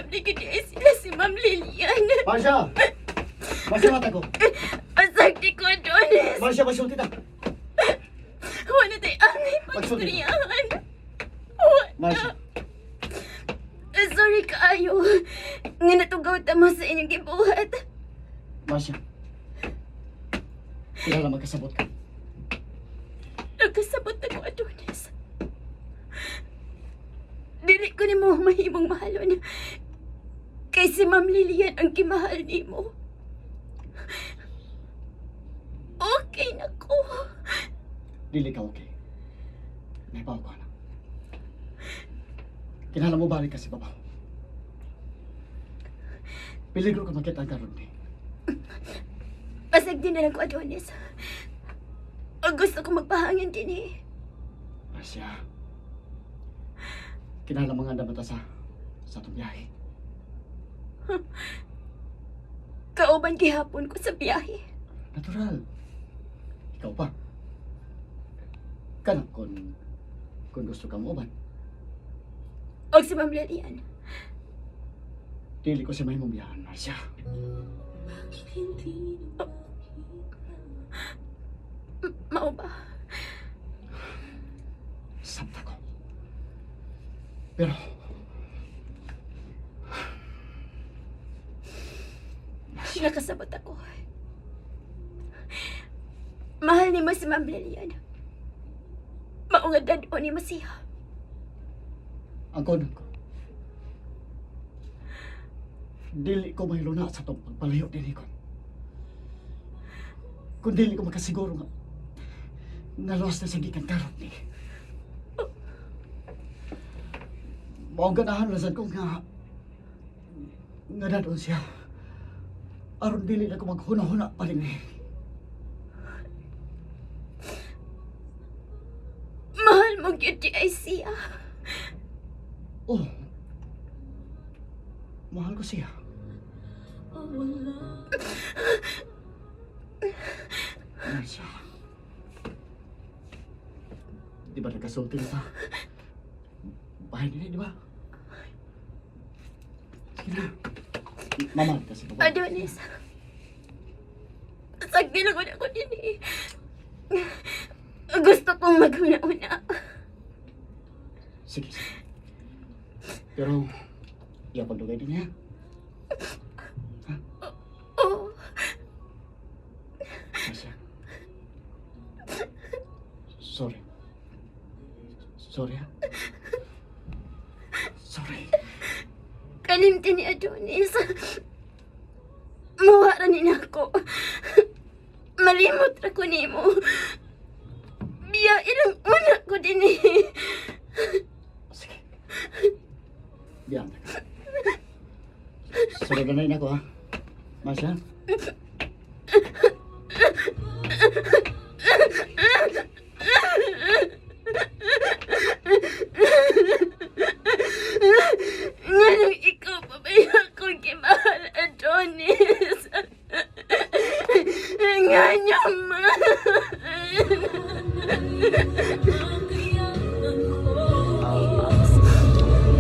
Lagi di sila si Ma'am Lilian. Marsha! Marsha, mata ko. Pasagdi ko, Adonis. Marsha, masulti ta. Wala tayo angay Pagsulti. pag-istoryahan. Wala. Marsha. Sorry kaayo. Nga natugaw ta mo sa inyong gibuhat. Marsha. Kilala magkasabot ka. Nagkasabot ako, Adonis. Dili ko nimo mahimong mahalon. Kay si Ma'am Lilian ang gimahal nimo. Okay na ko. Dili ka okay. Naibaw ko na. Kinahanglan mo balik ka sa babaw. Peligro ka makita ang karon ni. Pasag din na lang ko, Adonis. Ang gusto ko magpahangin din eh. Marcia. Kinahanglan mga andam ta sa atong biyahe. Kauban gihapon ko sa biyahe. Natural. Ikaw pa. Kanang kung gusto ka mo uban. Og si Ma'am Lilian. Dili ko sa mahimong biyahan, Marcia. Mao ba? Sabta ko. Pero Nakasabot ako. Mahal nimo si Ma'am Lilian. Mao nga dad-on nimo siya. Ang konon ko, dili ko mahiluna sa itong pagpalayo din ko. Kung dili ko makasiguro nga nga lost na sa gikan karot ni. Maong ganahan na sad ko nga nga dadon siya. Aron dili na ko maghuna-huna pa rin eh. Mahal mo gyud di ay siya. Oh. Mahal ko siya. Marcia. Di ba nagkasulti na ta? Bahay nila, di ba? Sige na. Mamahal kasi ba? Adonis. Sagdi lang ako din eh. Gusto kong maghuna-una. Sige, sige. Pero, iya pagdugay din niya. Oo. Marcia. Sorry. Sorry, ha? Sorry. Kalimti ni Adonis. Muwara ni nako. Malimot ra ko nimo. Biya ilang una ko din eh. Sige. Biyan ka. Sunod na na ako, ha? Marcia?